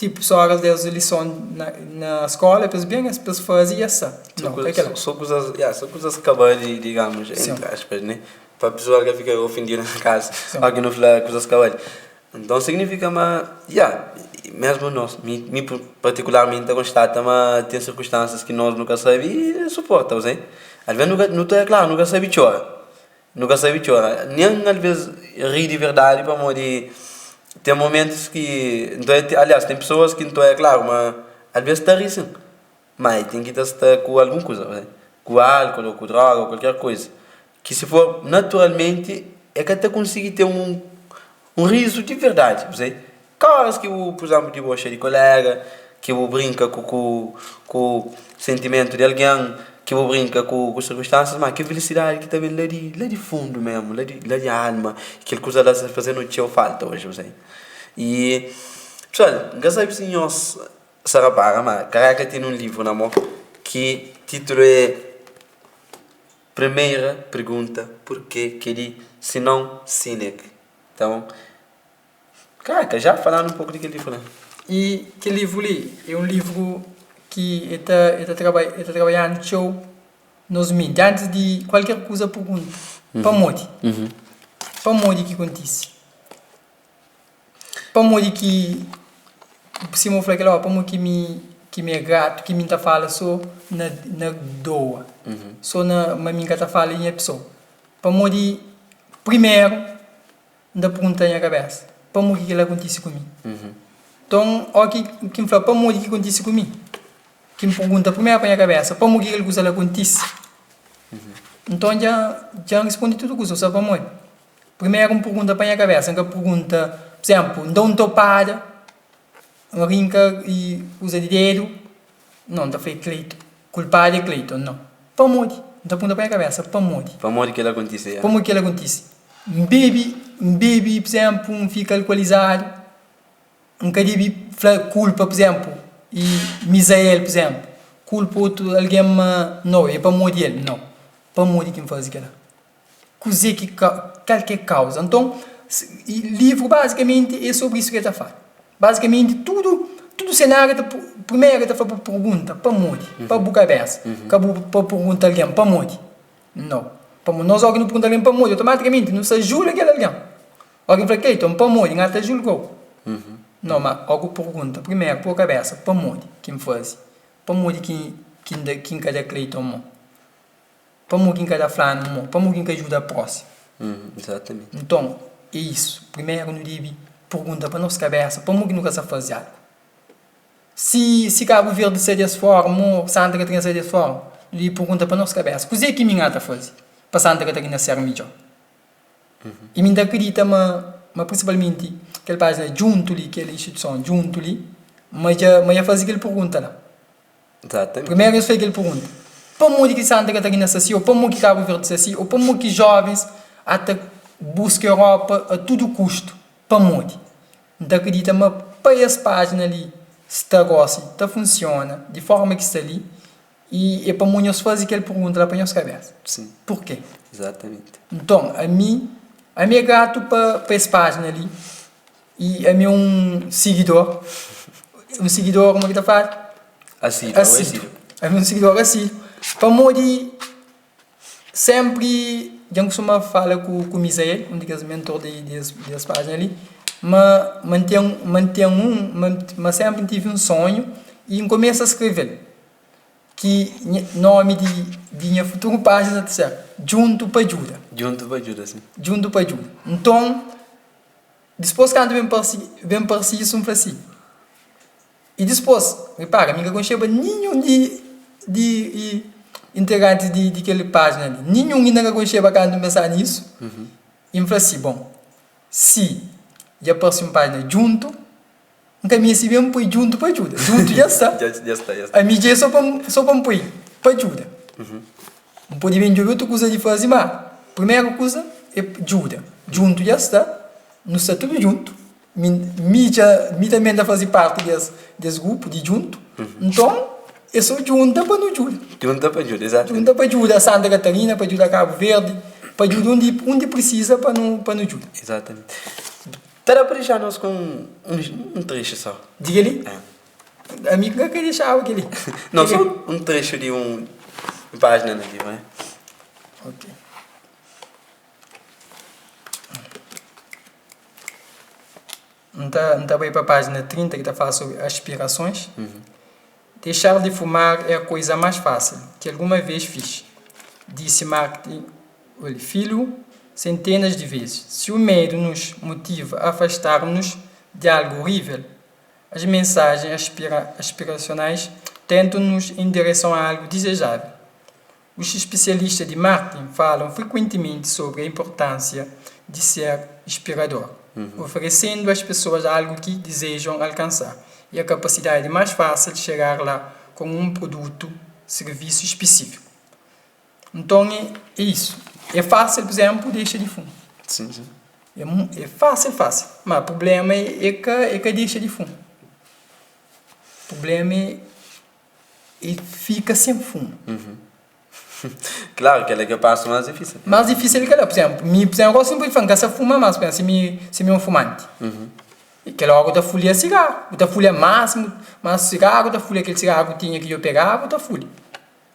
Tipo so oras des lison na skola pa es ben es pa es fazi i es sa. Nau, ka kila. So kuzas, ya, so kuzas kabal di digamos, entre aspas, ne? Pa pesoal ka fika ofendidu na kaza ora ki no fla kuzas kabal. Nton signifika ma, ya, mesmu nos, mi mi partikularmenti ta konstata ma ten sirkunstansias ki nos nu ka sabi suporta, ose. Alves nu ka, nu ta, klaru, nu ka sabi txora. Nu ka sabe txora, nen alvês ri di verdadi pamodi ten momentus ki nton é aliás ten pesoas ki nton é klaru ma alvês ta ri sin, ma el ten ki ta sta ku algun kuza ku álkol ô ku droga ô kualker kuza ki si for naturalmenti el ka ta konsigi ten un un rizu di verdadi Ka óras ki bu, pur izénplu, diboxa di koléga, ki bu brinka ku ku ku sentimentu di algen, ki bu brinka ku ku sirkunstánsias, má kel filisidadi ki ta ben la di la di fundu mésmu, la di la di alma, kel kuza la sta faze-nu txeu falta oji, bu sabe. I pesoal, N ka sabe si nhos sta rapara, má Kareka tene un livru na mô ki titulu é Primeira Pergunta, Purkê Kel-li? Sinon Sinek. Nton. Kaka, já falanu un poku di kel livru la. I kel livru li é un livru ki el ta el ta traba el ta trabadja-nu txeu nos menti. Antis di kualker kuza pergunta, Pamodi? Pamodi ki kontise? Pamodi ki, sima bu fla kel óra, pamodi ki mi ki mi é gratu, ki mi N ta fala sô na na doa, sô na ma mi N ka ta fala di nha pesoa? Pamodi primeru N ta pergunta nha kabésa, Pamodi ki kel-la kontise ku mi? Nton, óki ki N fla pamodi ki kontise ku mi, ki N pergunta primeru pa nha kabésa pamodi ki kel kuza la kontise, nton dja dja N responde tudu kuza. Sabe pamodi? Primeru N pergunta pa nha kabésa, N ka pergunta, pur izénplu, N da un topada, N rinka i kuza di dedu, Nau, N ta fla é Cleiton. Kulpadu é Cleiton, nau. Pamodi? N ta punta pa nha kabésa, pamodi? Pamodi kel-la kontise, ya. Pamodi kel-la kontise. N bebe, N bebe, pur izénplu, N fika alkualizadu, N ka debe fla kulpa, pur izénplu, i Mizael, pur izénplu, kulpa otu algen ma, nau, é pamodi el. Nau. Pamodi ki N faze kel-la? Kuzê ki ka, kal ki é kauza. Nton, livru bazikamenti é sobri isu ki el ta fala. Bazikamenti tudu, tudu senáriu ta, primeru el ta fla pa pergunta pamodi, pa bu kabésa, ka bu pa pergunta algen pamodi. Nau. Pamodi nos óki nu pergunta algen pamodi, otomatikamenti nu sta julga kel algen. Óki N fla Kleiton pamodi, N ka ta julga-u. Nau, ma óki bu pergunta primeru pa bu kabésa pamodi ki N faze, pamodi ki ki N ka da Kleiton mon. Pamodi ki N ka da flanu mo? Pamodi ki N ka djuda prósimu? Exatamente. Nton, é isu. Primeru nu debe pergunta pa nos kabésa pamodi ki nu ka sta faze algu. Si si Kabu Verdi sta des forma ô Santa Katarina sta des forma, nu debe pergunta pa nos kabésa kuzê ki mi N ata faze pa Santa Katarina ser midjór. I mi N ta akridita ma ma prinsipalmenti kel pájina djuntu li, kel instituison djuntu li, ma dja ma dja faze kel pergunta la. Primeru es fai kel pergunta, Pamodi ki Santa Katarina sta si? Ô pamodi ki Kabu Verdi sta si? Ô pamodi ki jovens ata buska Europa a tudu kustu? Pamodi? N ta akridita ma pa es pájina li sta gosi ta funsiona di forma ki sta li i é pamodi nhos faze kel pergunta la pa nhos kabesa. Purkê? Nton, ami, ami é gratu pa pa es pájina li I ami é un sigidor, un sigidor kuma ki ta fladu? Asíduo, Asíduo. Ami é un sigidor asíduo. Pamodi sénpri dja N kustuma fala ku ku Misael, un di kes mentor di di es di es pájina li, ma ma N ten ma N ten un ma sénpri N tive un sonhu i N kumesa skrebe-l. Ki nomi di di nha futuru pájina ta ser Djuntu pa Djuda. Djuntu pa Djuda, sin. Djuntu pa Djuda. Nton. Dispôs kantu ben parse, ben parse isu, N fla si. I dispôs, ripara, mi ka konxeba ninhun di, di, i. integrantis di di kel pájina li, ninhun inda ka konxeba kantu N pensaba nisu. I N fla si, bon, si dja parse un pájina djuntu, N ka meste ben poi djuntu pa djuda. Djuntu dja sta. Dja sta, dja sta. Ami dja é so pa so pa N poi pa djuda. N pode ben djobe otu kuza di faze, má primeru kuza é djuda. Djuntu dja sta, nu sta tudu djuntu. Mi mi dja mi tanbe N ta faze parti des des grupu di djuntu. Nton é so djunta pa nu djuda. Djunta pa djuda, izatamente. Djunta pa djuda Santa Katarina, pa djuda Kabu Verdi, pa djuda undi undi prisiza pa nu pa nu djuda. Izatamente. Ta da pa dexa nos ku un trexu so. Di kel-li? Ami ki N ka kre dexaba kel-li. No, so un trexu di un pájina na livru, né? Ok. N ta, N ta bai pa pájina 30 ki ta fala sobri aspirasons. Deixar de fumar é a coisa mais fácil que alguma vez fiz, disse Martin Filho centenas de vezes. Se o medo nos motiva a afastarmos de algo horrível, as mensagens aspira aspiracionais tentam-nos em direção a algo desejável. Os especialistas de marketing falam frequentemente sobre a importância de ser inspirador, oferecendo às pessoas algo que desejam alcançar e a capacidade mais fácil de chegar lá com um produto, serviço específico. Nton é isso. É fásil, pur izénplu, dexa di fuma. Sim, sim. É fásil, fásil. Má prubléma é ka é ka dexa di fuma. Prubléma é é fika sen fuma. Klaru, kel-la ki é pasu más difísil. Más difísil é kel-la. Pur izénplu, mi, pur izénplu, gósi N pode fla, N ka sa fuma más. Pur izénplu, si mi si mi é un fumanti, kel óra bu ta fulha sigaru, bu ta fulha másimu, más sigaru, bu ta fulha kel sigaru ki tinha ki dja pegaba, bu ta fulha.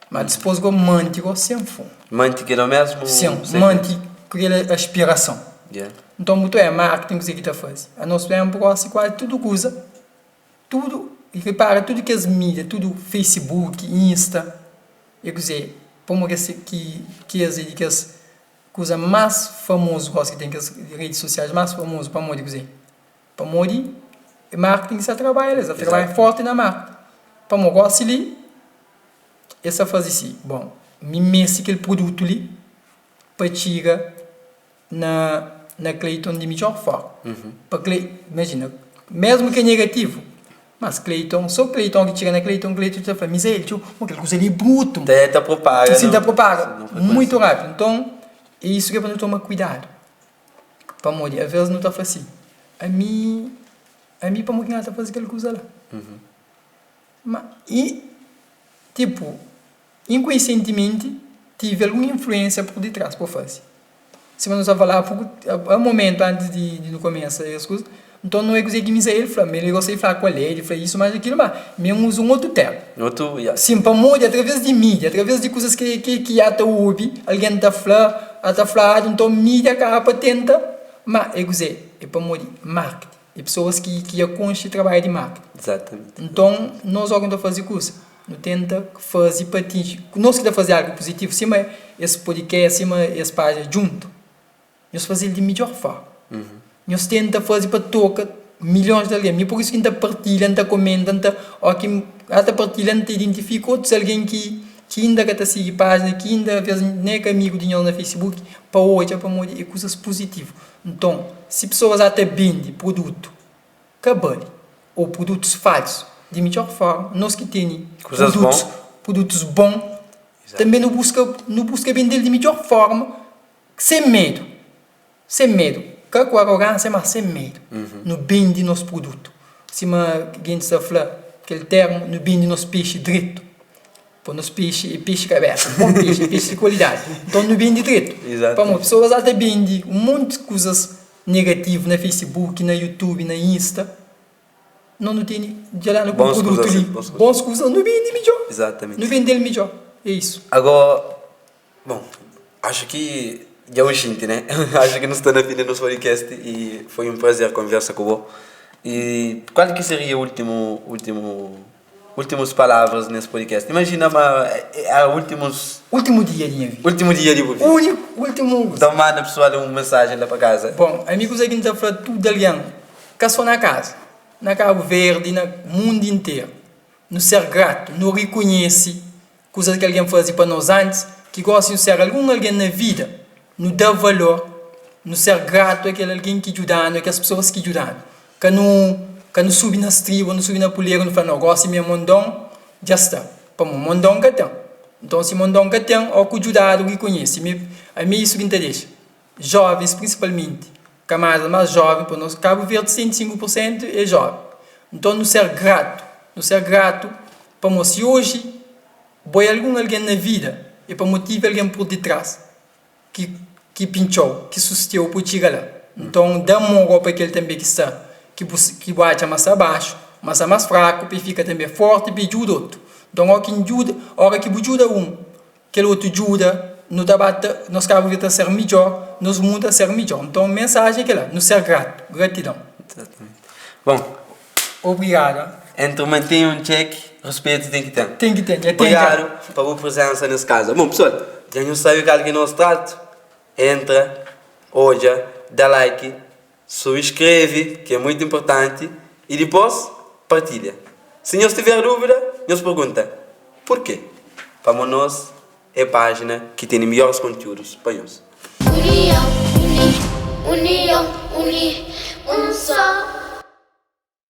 Ma dispôs go manti go sen fumu. Manti kel mesmu. Sen, manti kel aspirason. Yeah. Nton bu ta oia marketing kuzê ki ta faze. Anos ténpu gosi kuazi tudu kuza, tudu, i ripara tudu kes mídia, tudu facebook, insta, é kuzê, pamodi kes ki kes é di kes kuza más famozu gosi ki ten kes redi sosiais más famozu pamodi kuzê? Pamodi marketing sa trabadja la, es ta trabadja forti na marketing. Pamodi gosi li es ta faze si, bon, mi meste kel produtu li pa txiga na na Cleiton di midjór forma. Pa Cle, imajina, mésmu ki é negativu, mas Cleiton, sô Cleiton ki txiga na Cleiton, Cleiton ta fla, Misael, txeu, mo kel kuza li é brutu. Ta propaga. Sin, ta propaga mutu rápidu. Nton, é isu ki é pa nu toma kuidadu. Pamodi avês nu ta fla si, ami, ami pamodi ki N ta faze kel kuza la? Ma i tipo, inkonsientimenti tive algun influênsia pur ditras pa faze. Sima nu sta fala poku a momentu antis di nu kumesa es kuza, nton nu é kuzê ki Misael fla, ma el gosta di fla kualé, di fla isu mas akilu, ma mi N uza un otu termu. Otu, ya. Sim, pamodi através di mídia, através di kuzas ki ki ki a ta obi, algen ta fla, a ta fladu, nton mídia kaba pa tenta, ma é kuzê? É pamodi marketing. É pesoas ki ki dja konxe trabadju di marketing. Exatamente. Nton, nos óki nu ta faze kuza, nu tenta faze pa atinji, nos ki ta faze algu puzitivu, sima es podcast, sima es pájina djuntu, nhos faze-l di midjór forma. Nhos tenta faze pa toka milhons di algen. Mi pur isu ki N ta partilha, N ta komenta, N ta óki N ta partilha N ta identifika otus algen ki ki inda ka ta sigi pájina, ki inda alvês nen é ka amigu di nhos na Facebook, pa odja pamodi é kuzas puzitivu. Nton, si pesoas ata bende produtu ka bali ô produtus falsu, di midjór forma, nos ki tene produtus produtus bon, tanbê nu buska nu buska bende-l di midjór forma, sen medu, sen medu, ka ku arogánsia, má sen medu. Nu bende nos produtu, sima gentis ta fla kel térmu, nu bende nos pexi dretu. Pô nos pexi é pexi kabésa, bon pexi, é pexi di kualidadi. Nton nu bende dretu. Pamodi pesoas ata bende un monti kuzas negativu na Facebook, na YouTube, na Insta. Nos nu tene dja la nu ku produtu li, bons kuzas, nu bende midjór. Nu bende-l midjór. É isu. Agora, bon, axu ki dja bu xinti, né? Axu ki nu sta na fin di nos podcast i foi un prazer konversa ku bo. I kual ki seria últimu, últimu Últimus palavras nes podcast. Imajina ma éra últimus. Últimu dia di nha vida. Últimu dia di bu vida. Úniku, últimu. Nton manda pesoal un mensajen la pa kaza. Bon, ami kuzê ki N ta fla tudu algen, ka sô na kaza, na Kabu Verdi, na mundu interu, nu ser gratu, nu rikonhese. Kuzas ki algen faze pa nos antis, ki gósi nu ser algun algen na vida, nu da valor, nu ser gratu a kel algen ki djuda-nu, a kes pesoas ki djuda-nu. Ka nu ka nu subi na stribu, nu subi na pulera nu fla, no, gósi mi é mondon, dja sta. Pamodi mondon ka ten. Nton si mondon ka ten, ó ku djudadu ki konhese. Mi, ami isu ki N ta dexa. Jovens prinsipalmenti, kamadas más joven, pa nos Kabu Verdi 75 pur sentu é joven. Nton nu ser gratu, nu ser gratu pamodi si oji bo é algun algen na vida é pamodi tive algen pur ditrás ki ki pintxau, ki susteu pa bu txiga la. Nton da mon go pa kel tanbe ki sta ki bu ki bu atxa ma sta baxu, ma sta más fraku pa e fika tanbe forti pa e djuda otu. Nton óki N djuda, óra ki bu djuda un Kel otu djuda, nu ta ba ta, nos Kabu Verdi ta ser midjor, nos mundu ta ser midjor. Nton, mensajen é kel-la, nu ser gratu, gratidon. Exatamente. Bon. Obrigadu. Entri mantenha un txeki, ruspetu ten ki ten. Ten ki ten, dja ten dja. Obrigadu pa bu prezensa nes kaza. Bon, pesoal, dja nhu sabe kal ki nos tratu. Entra, odja, da like, subskreve, ki é muitu inportanti, i dipôs partilha. Si nhos tiver dúvida, nhos pergunta purkê. Pamô nos é pájina ki tene midjóris kontiúdus pa nhos. Union, uni, union, uni, un só.